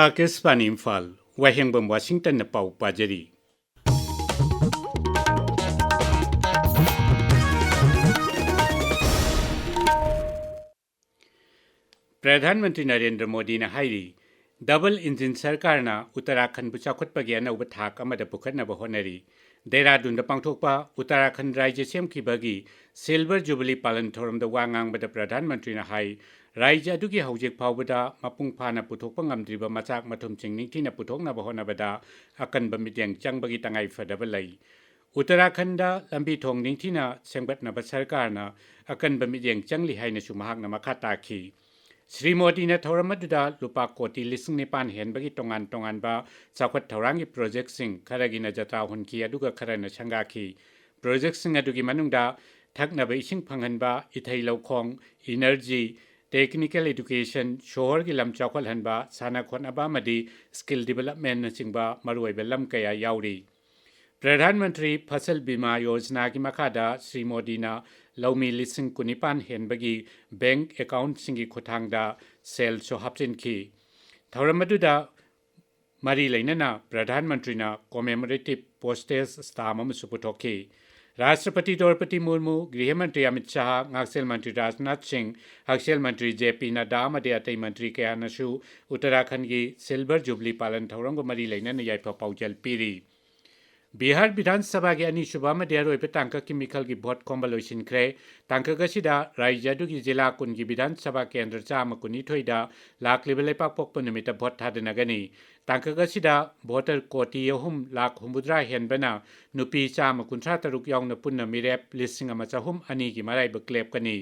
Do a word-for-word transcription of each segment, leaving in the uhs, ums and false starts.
ꯑꯥꯀꯥꯁꯕꯥꯅꯤ ꯏꯝꯐꯥꯜ, ꯋꯥꯍꯦꯡꯕꯝ ꯋꯥꯁꯤꯡꯇꯟꯅ ꯄꯥꯎ ꯄꯥꯖꯔꯤ꯫ ꯄ꯭ꯔꯙꯥꯟ ꯃꯟꯇ꯭ꯔꯤ ꯅꯔꯦꯟꯗ꯭ꯔ ꯃꯣꯗꯤꯅ ꯍꯥꯏꯔꯤ, ꯗꯕꯜ ꯏꯟꯖꯤꯟ ꯁꯔꯀꯥꯔꯅ ꯎꯠꯇꯔꯥꯈꯟꯕꯨ ꯆꯥꯎꯈꯠꯄꯒꯤ ꯑꯅꯧꯕ ꯊꯥꯛ ꯑꯃꯗ ꯄꯨꯈꯠꯅꯕ ꯍꯣꯠꯅꯔꯤ꯫ ꯗꯦꯔꯥꯗꯨꯟꯗ ꯄꯥꯡꯊꯣꯛꯄ ꯎꯠꯇꯔꯥꯈꯟ ꯔꯥꯏꯖ꯭ꯌ ꯁꯦꯝꯈꯤꯕꯒꯤ ꯁꯤꯜꯚꯔ ꯖꯨꯕꯤꯂꯤ ꯄꯥꯂꯟ ꯊꯧꯔꯝꯗ ꯋꯥ ꯉꯥꯡꯕꯗ ꯄ꯭ꯔꯙꯥꯟ ꯃꯟꯇ꯭ꯔꯤꯅ ꯍꯥꯏ, ꯔꯥꯏꯖ꯭ꯌ ꯑꯗꯨꯒꯤ ꯍꯧꯖꯤꯛ ꯐꯥꯎꯕꯗ ꯃꯄꯨꯡ ꯐꯥꯅ ꯄꯨꯊꯣꯛꯄ ꯉꯝꯗ꯭ꯔꯤꯕ ꯃꯆꯥꯛ ꯃꯊꯨꯝꯁꯤꯡ ꯅꯤꯡꯊꯤꯅ ꯄꯨꯊꯣꯛꯅꯕ ꯍꯣꯠꯅꯕꯗ ꯑꯀꯟꯕ ꯃꯤꯠꯌꯦꯡ ꯆꯪꯕꯒꯤ ꯇꯉꯥꯏꯐꯗꯕ ꯂꯩ꯫ ꯎꯠꯇꯔꯥꯈꯟꯗ ꯂꯝꯕꯤ ꯊꯣꯡ ꯅꯤꯡꯊꯤꯅ ꯁꯦꯝꯒꯠꯅꯕ ꯁꯔꯀꯥꯔꯅ ꯑꯀꯟꯕ ꯃꯤꯠꯌꯦꯡ ꯆꯪꯂꯤ ꯍꯥꯏꯅꯁꯨ ꯃꯍꯥꯛꯅ ꯃꯈꯥ ꯇꯥꯈꯤ꯫ ꯁ꯭ꯔꯤ ꯃꯣꯗꯤꯅ ꯊꯧꯔꯝ ꯑꯗꯨꯗ ꯂꯨꯄꯥ ꯀꯣꯇꯤ ꯂꯤꯁꯤꯡ ꯅꯤꯄꯥꯟ ꯍꯦꯟꯕꯒꯤ ꯇꯣꯉꯥꯟ ꯇꯣꯉꯥꯟꯕ ꯆꯥꯎꯈꯠ ꯊꯧꯔꯥꯡꯒꯤ ꯄ꯭ꯔꯣꯖꯦꯛꯁꯤꯡ, ꯈꯔꯒꯤꯅ ꯖꯇ꯭ꯔꯥ ꯍꯨꯟꯈꯤ, ꯑꯗꯨꯒ ꯈꯔꯅ ꯁꯪꯒꯥꯈꯤ꯫ ꯄ꯭ꯔꯣꯖꯦꯛꯁꯤꯡ ꯑꯗꯨꯒꯤ ꯃꯅꯨꯡꯗ ꯊꯛꯅꯕ ꯏꯁꯤꯡ ꯐꯪꯍꯟꯕ, ꯏꯊꯩ ꯂꯧꯈꯣꯡ, ꯏꯅꯔꯖꯤ, ꯇꯦꯛꯅꯤꯀꯦꯜ ꯏꯗꯨꯀꯦꯁꯟ, ꯁꯣꯍꯣꯔꯒꯤ ꯂꯝ ꯆꯥꯎꯈꯠꯍꯟꯕ, ꯁꯥꯟꯅ ꯈꯣꯠꯅꯕ ꯑꯃꯗꯤ ꯁ꯭ꯀꯤꯜ ꯗꯤꯕꯦꯂꯞꯃꯦꯟꯅꯆꯤꯡꯕ ꯃꯔꯨꯑꯣꯏꯕ ꯂꯝ ꯀꯌꯥ ꯌꯥꯎꯔꯤ꯫ ꯄ꯭ꯔꯙꯥꯟ ꯃꯟꯇ꯭ꯔꯤ ꯐꯁꯜ ꯕꯤꯃꯥ ꯌꯣꯖꯅꯥꯒꯤ ꯃꯈꯥꯗ ꯁ꯭ꯔꯤ ꯃꯣꯗꯤꯅ ꯂꯧꯃꯤ ꯂꯤꯁꯤꯡ ꯀꯨꯟꯅꯤꯄꯥꯟ ꯍꯦꯟꯕꯒꯤ ꯕꯦꯡꯛ ꯑꯦꯀꯥꯎꯟꯠꯁꯤꯡꯒꯤ ꯈꯨꯠꯊꯥꯡꯗ ꯁꯦꯜꯁꯨ ꯍꯥꯞꯆꯤꯟꯈꯤ꯫ ꯊꯧꯔꯝ ꯑꯗꯨꯗ ꯃꯔꯤ ꯂꯩꯅꯅ ꯄ꯭ꯔꯙꯥꯟ ꯃꯟꯇ꯭ꯔꯤꯅ ꯀꯣꯃꯦꯃꯣꯔꯦꯇꯤꯚ ꯄꯣꯁꯇꯦꯖ ꯁ꯭ꯇꯥꯝꯞ ꯑꯃꯁꯨ ꯄꯨꯊꯣꯛꯈꯤ꯫ ꯔꯥꯁꯇ꯭ꯔꯄꯇꯤ ꯗ꯭ꯔꯧꯄꯗꯤ ꯃꯨꯔꯃꯨ, ꯒ꯭ꯔꯤꯍ ꯃꯟꯇ꯭ꯔꯤ ꯑꯃꯤꯠ ꯁꯥꯍ, ꯉꯥꯛꯁꯦꯜ ꯃꯟꯇ꯭ꯔꯤ ꯔꯥꯖꯅꯥꯊ ꯁꯤꯡ, ꯍꯛꯁꯦꯜ ꯃꯟꯇ꯭ꯔꯤ ꯖꯦ ꯄꯤ ꯅꯗ꯭ꯗꯥ ꯑꯃꯗꯤ ꯑꯇꯩ ꯃꯟꯇ꯭ꯔꯤ ꯀꯌꯥꯅꯁꯨ ꯎꯠꯇꯔꯥꯈꯟꯒꯤ ꯁꯤꯜꯚꯔ ꯖꯨꯕꯤꯂꯤ ꯄꯥꯂꯟ ꯊꯧꯔꯝꯒ ꯃꯔꯤ ꯂꯩꯅꯅ ꯌꯥꯏꯐ ꯄꯥꯎꯖꯦꯜ ꯄꯤꯔꯤ꯫ ꯕꯤꯍꯥꯔ ꯕꯤꯙꯥꯟ ꯁꯚꯥꯒꯤ ꯑꯅꯤꯁꯨꯕ ꯑꯃꯗꯤ ꯑꯔꯣꯏꯕ ꯇꯥꯡꯀꯛꯀꯤ ꯃꯤꯈꯜꯒꯤ ꯚꯣꯠ ꯈꯣꯝꯕ ꯂꯣꯏꯁꯤꯟꯈ꯭ꯔꯦ꯫ ꯇꯥꯡꯀꯛ ꯑꯁꯤꯗ ꯔꯥꯖ꯭ꯌ ꯑꯗꯨꯒꯤ ꯖꯤꯂꯥ ꯀꯨꯟꯒꯤ ꯕꯤꯙꯥꯟ ꯁꯚꯥ ꯀꯦꯟꯗ꯭ꯔ ꯆꯥꯝꯃ ꯀꯨꯟꯅꯤꯊꯣꯏꯗ ꯂꯥꯛꯂꯤꯕ ꯂꯩꯄꯥꯛꯄꯣꯛꯄ ꯅꯨꯃꯤꯠꯇ ꯚꯣꯠ ꯊꯥꯗꯅꯒꯅꯤ꯫ ꯇꯥꯡꯀꯛ ꯑꯁꯤꯗ ꯚꯣꯇꯔ ꯀꯣꯇꯤ ꯑꯍꯨꯝ ꯂꯥꯈ ꯍꯨꯝꯐꯨꯇꯔꯥ ꯍꯦꯟꯕꯅ ꯅꯨꯄꯤ ꯆꯥꯝꯃ ꯀꯨꯟꯊ꯭ꯔꯥ ꯇꯔꯨꯛ ꯌꯥꯎꯅ ꯄꯨꯟꯅ ꯃꯤꯔꯦꯞ ꯂꯤꯁꯤꯡ ꯑꯃ ꯆꯍꯨꯝ ꯑꯅꯤꯒꯤ ꯃꯔꯥꯏꯕꯛ ꯂꯦꯞꯀꯅꯤ꯫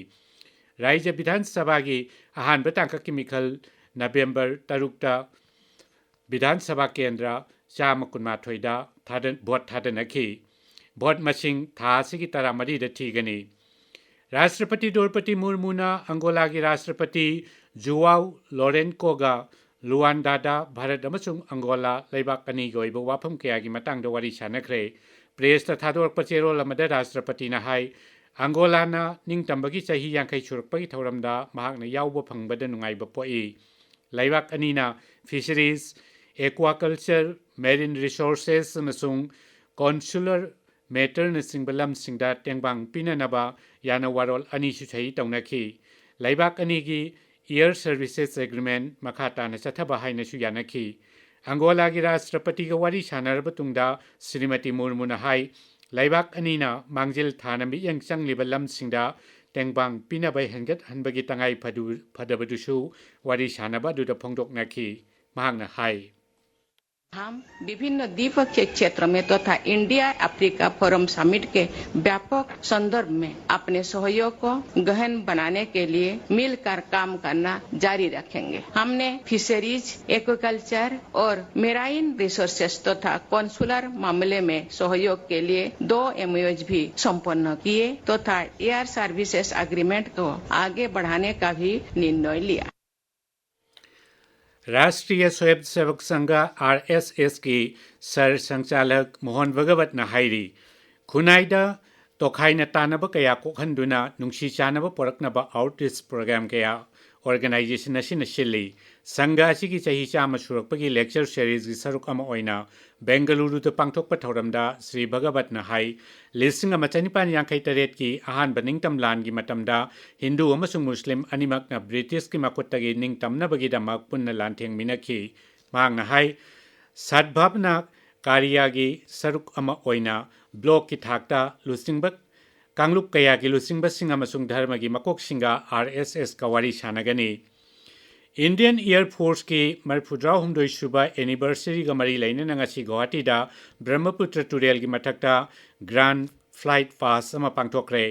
ꯔꯥꯖ꯭ꯌ ꯕꯤꯙꯥꯟ ꯁꯚꯥꯒꯤ ꯑꯍꯥꯟꯕ ꯇꯥꯡꯀꯛꯀꯤ ꯃꯤꯈꯜ ꯅꯕꯦꯝꯕꯔ ꯇꯔꯨꯛꯇ ꯕꯤꯙꯥꯟ ꯁꯚꯥ ꯀꯦꯟꯗ꯭ꯔ ꯆꯥꯝꯃ ꯀꯨꯟꯃꯥꯊꯣꯏꯗ ꯊꯥꯗ-, ꯚꯣꯠ ꯊꯥꯗꯅꯈꯤ꯫ ꯚꯣꯠ ꯃꯁꯤꯡ ꯊꯥ ꯑꯁꯤꯒꯤ ꯇꯔꯥꯃꯔꯤꯗ ꯊꯤꯒꯅꯤ꯫ ꯔꯥꯁꯇ꯭ꯔꯄꯇꯤ ꯗ꯭ꯔꯧꯄꯗꯤ ꯃꯨꯔꯃꯨꯅ ꯑꯪꯒꯣꯂꯥꯒꯤ ꯔꯥꯁꯇ꯭ꯔꯄꯇꯤ ꯖꯨꯋꯥꯎ ꯂꯣꯔꯦꯟꯀꯣꯒ ꯂꯨꯋꯥꯟꯗꯥꯗ ꯚꯥꯔꯠ ꯑꯃꯁꯨꯡ ꯑꯪꯒꯣꯂꯥ ꯂꯩꯕꯥꯛ ꯑꯅꯤꯒꯤ ꯑꯣꯏꯕ ꯋꯥꯐꯝ ꯀꯌꯥꯒꯤ ꯃꯇꯥꯡꯗ ꯋꯥꯔꯤ ꯁꯥꯅꯈ꯭ꯔꯦ꯫ ꯄ꯭ꯔꯦꯁꯇ ꯊꯥꯗꯣꯔꯛꯄ ꯆꯦꯔꯣꯜ ꯑꯃꯗ ꯔꯥꯁꯇ꯭ꯔꯄꯇꯤꯅ ꯍꯥꯏ, ꯑꯪꯒꯣꯂꯥꯅ ꯅꯤꯡꯇꯝꯕꯒꯤ ꯆꯍꯤ ꯌꯥꯡꯈꯩ ꯁꯨꯔꯛꯄꯒꯤ ꯊꯧꯔꯝꯗ ꯃꯍꯥꯛꯅ ꯌꯥꯎꯕ ꯐꯪꯕꯗ ꯅꯨꯡꯉꯥꯏꯕ ꯄꯣꯛꯏ꯫ ꯂꯩꯕꯥꯛ ꯑꯅꯤꯅ fisheries, aquaculture, marine resources ꯑꯃꯁꯨꯡ consular matter ꯅꯆꯤꯡꯕ ꯂꯝꯁꯤꯡꯗ ꯇꯦꯡꯕꯥꯡ ꯄꯤꯅꯅꯕ ꯌꯥꯅ ꯋꯥꯔꯣꯜ ꯑꯅꯤꯁꯨ ꯁꯍꯤ ꯇꯧꯅꯈꯤ꯫ ꯂꯩꯕꯥꯛ ꯑꯅꯤꯒꯤ air services agreement ꯃꯈꯥ ꯇꯥꯅ ꯆꯠꯊꯕ ꯍꯥꯏꯅꯁꯨ ꯌꯥꯅꯈꯤ꯫ ꯑꯪꯒꯣꯂꯥꯒꯤ ꯔꯥꯁꯇ꯭ꯔꯄꯇꯤꯒ ꯋꯥꯔꯤ ꯁꯥꯟꯅꯔꯕ ꯇꯨꯡꯗ ꯁ꯭ꯔꯤꯃꯇꯤ ꯃꯨꯔꯃꯨꯅ ꯍꯥꯏ, ꯂꯩꯕꯥꯛ ꯑꯅꯤꯅ ꯃꯥꯡꯖꯤꯜ ꯊꯥꯅ ꯃꯤꯠꯌꯦꯡ ꯆꯪꯂꯤꯕ ꯂꯝꯁꯤꯡꯗ ꯇꯦꯡꯕꯥꯡ ꯄꯤꯅꯕ ꯍꯦꯟꯒꯠꯍꯟꯕꯒꯤ ꯇꯉꯥꯏ ꯐꯗꯨ-, ꯐꯗꯕꯗꯨꯁꯨ ꯋꯥꯔꯤ ꯁꯥꯟꯅꯕ ꯑꯗꯨꯗ ꯐꯣꯡꯗꯣꯛꯅꯈꯤ꯫ ꯃꯍꯥꯛꯅ ꯍꯥꯏ, हम विभिन्न द्विपक्षीय क्षेत्र में तथा इंडिया अफ्रीका फोरम समिट के व्यापक संदर्भ में अपने सहयोग को गहन बनाने के लिए मिलकर काम करना जारी रखेंगे। हमने फिशरीज, एक्वाकल्चर और मेराइन रिसोर्सेज तथा कॉन्सुलर मामले में सहयोग के लिए दो एमओयूज भी संपन्न किए तथा एयर सर्विसेज एग्रीमेंट को आगे बढ़ाने का भी निर्णय लिया। राष्ट्रिय स्वयंसेवक संघ, आरएसएस ꯀꯤ ꯁꯔ ꯁꯪꯆꯥꯂꯛ ꯃꯣꯍꯟ ꯚꯒꯋꯠꯅ ꯍꯥꯏꯔꯤ, ꯈꯨꯟꯅꯥꯏꯗ ꯇꯣꯈꯥꯏꯅ ꯇꯥꯅꯕ ꯀꯌꯥ ꯀꯣꯛꯍꯟꯗꯨꯅ ꯅꯨꯡꯁꯤ ꯆꯥꯟꯅꯕ ꯄꯨꯔꯛꯅꯕ ꯑꯥꯎꯠꯔꯤꯆ ꯄ꯭ꯔꯣꯒ꯭ꯔꯥꯝ ꯀꯌꯥ ꯑꯣꯔꯒꯅꯥꯏꯖꯦꯁꯟ ꯑꯁꯤꯅ ꯁꯤꯜꯂꯤ꯫ ꯁꯪꯘ ꯑꯁꯤꯒꯤ ꯆꯍꯤ ꯆꯥꯝꯃ ꯁꯨꯔꯛꯄꯒꯤ ꯂꯦꯛꯆꯔ ꯁꯦꯔꯤꯁꯀꯤ ꯁꯔꯨꯛ ꯑꯃ ꯑꯣꯏꯅ ꯕꯦꯡꯒꯂꯨꯔꯨꯗ ꯄꯥꯡꯊꯣꯛꯄ ꯊꯧꯔꯝꯗ ꯁ꯭ꯔꯤ ꯚꯒꯋꯠꯅ ꯍꯥꯏ, ꯂꯤꯁꯤꯡ ꯑꯃ ꯆꯅꯤꯄꯥꯟ ꯌꯥꯡꯈꯩ ꯇꯔꯦꯠꯀꯤ ꯑꯍꯥꯟꯕ ꯅꯤꯡꯇꯝ ꯂꯥꯟꯒꯤ ꯃꯇꯝꯗ ꯍꯤꯟꯗꯨ ꯑꯃꯁꯨꯡ ꯃꯨꯁꯂꯤꯝ ꯑꯅꯤꯃꯛꯅ ꯕ꯭ꯔꯤꯇꯤꯁꯀꯤ ꯃꯈꯨꯠꯇꯒꯤ ꯅꯤꯡꯇꯝꯅꯕꯒꯤꯗꯃꯛ ꯄꯨꯟꯅ ꯂꯥꯟꯊꯦꯡꯃꯤꯟꯅꯈꯤ꯫ ꯃꯍꯥꯛꯅ ꯍꯥꯏ, ꯁꯗꯚꯥꯕꯅ ꯀꯥꯔꯤꯌꯥꯒꯤ ꯁꯔꯨꯛ ꯑꯃ ꯑꯣꯏꯅ ꯕ꯭ꯂꯣꯛꯀꯤ ꯊꯥꯛꯇ ꯂꯨꯆꯤꯡꯕ ꯀꯥꯡꯂꯨꯞ ꯀꯌꯥꯒꯤ ꯂꯨꯆꯤꯡꯕꯁꯤꯡ ꯑꯃꯁꯨꯡ ꯙꯔꯃꯒꯤ ꯃꯀꯣꯛꯁꯤꯡꯒ ꯑꯥꯔ ꯑꯦꯁ ꯑꯦꯁꯀ ꯋꯥꯔꯤ ꯁꯥꯟꯅꯒꯅꯤ꯫ ꯏꯟꯗꯤꯌꯟ ꯑꯦꯌꯔ ꯐꯣꯔꯁꯀꯤ ꯃꯔꯤꯐꯨꯇꯔꯥꯍꯨꯝꯗꯣꯏ ꯁꯨꯕ ꯑꯦꯅꯤꯚꯔꯁꯔꯤꯒ ꯃꯔꯤ ꯂꯩꯅꯅ ꯉꯁꯤ ꯒꯨꯋꯥꯍꯥꯇꯤꯗ ꯕ꯭ꯔꯍꯃꯄꯨꯇ꯭ꯔ ꯇꯨꯔꯦꯜꯒꯤ ꯃꯊꯛꯇ ꯒ꯭ꯔꯥꯟ ꯐ꯭ꯂꯥꯏꯠ ꯄꯥꯁ ꯑꯃ ꯄꯥꯡꯊꯣꯛꯈ꯭ꯔꯦ꯫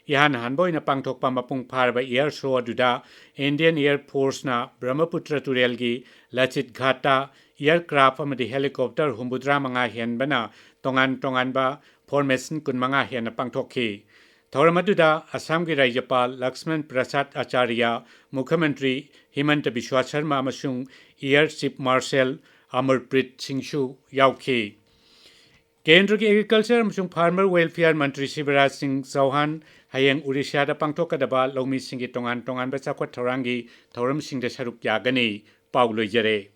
ꯏꯍꯥꯟ ꯍꯥꯟꯕ ꯑꯣꯏꯅ ꯄꯥꯡꯊꯣꯛꯄ ꯃꯄꯨꯡ ꯐꯥꯔꯕ ꯑꯦꯌꯔ ꯁꯣ ꯑꯗꯨꯗ ꯏꯟꯗꯤꯌꯟ ꯑꯦꯌꯔ ꯐꯣꯔꯁꯅ ꯕ꯭ꯔꯍꯃꯄꯨꯇ꯭ꯔ ꯇꯨꯔꯦꯜꯒꯤ ꯂꯆꯤꯠ ꯘꯥꯠꯇ ꯑꯦꯌꯔꯀ꯭ꯔꯥꯐ ꯑꯃꯗꯤ ꯍꯦꯂꯤꯀꯣꯞꯇꯔ ꯍꯨꯝꯐꯨꯇꯔꯥ ꯃꯉꯥ ꯍꯦꯟꯕꯅ ꯇꯣꯉꯥꯟ ꯇꯣꯉꯥꯟꯕ ꯐꯣꯔꯃꯦꯁꯟ ꯀꯨꯟꯃꯉꯥ ꯍꯦꯟꯅ ꯄꯥꯡꯊꯣꯛꯈꯤ꯫ ꯊꯧꯔꯝ ꯑꯗꯨꯗ ꯑꯁꯥꯝꯒꯤ ꯔꯥꯖ꯭ꯌꯄꯥꯜ ꯂꯛꯁꯃꯟ ꯄ꯭ꯔꯁꯥꯗ ꯑꯆꯥꯔꯌ, ꯃꯨꯈ꯭ꯌ ꯃꯟꯇ꯭ꯔꯤ ꯍꯤꯃꯟꯇ ꯕꯤꯁ꯭ꯋꯥ ꯁꯔꯃ ꯑꯃꯁꯨꯡ ꯑꯦꯌꯔ ꯆꯤꯐ ꯃꯥꯔꯁꯦꯜ ꯑꯃꯔꯄ꯭ꯔꯤꯠ ꯁꯤꯡꯁꯨ ꯌꯥꯎꯈꯤ꯫ ꯀꯦꯟꯗ꯭ꯔꯒꯤ ꯑꯦꯒ꯭ꯔꯤꯀꯜꯆꯔ ꯑꯃꯁꯨꯡ ꯐꯥꯔꯃꯔ ꯋꯦꯜꯐꯤꯌꯔ ꯃꯟꯇ꯭ꯔꯤ ꯁꯤꯕꯔꯥꯖ ꯁꯤꯡ ꯆꯧꯍꯥꯟ ꯍꯌꯦꯡ ꯎꯔꯤꯁ꯭ꯌꯥꯗ ꯄꯥꯡꯊꯣꯛꯀꯗꯕ ꯂꯧꯃꯤꯁꯤꯡꯒꯤ ꯇꯣꯉꯥꯟ ꯇꯣꯉꯥꯟꯕ ꯆꯥꯎꯈꯠ ꯊꯧꯔꯥꯡꯒꯤ ꯊꯧꯔꯝꯁꯤꯡꯗ ꯁꯔꯨꯛ ꯌꯥꯒꯅꯤ꯫ ꯄꯥꯎ ꯂꯣꯏꯖꯔꯦ꯫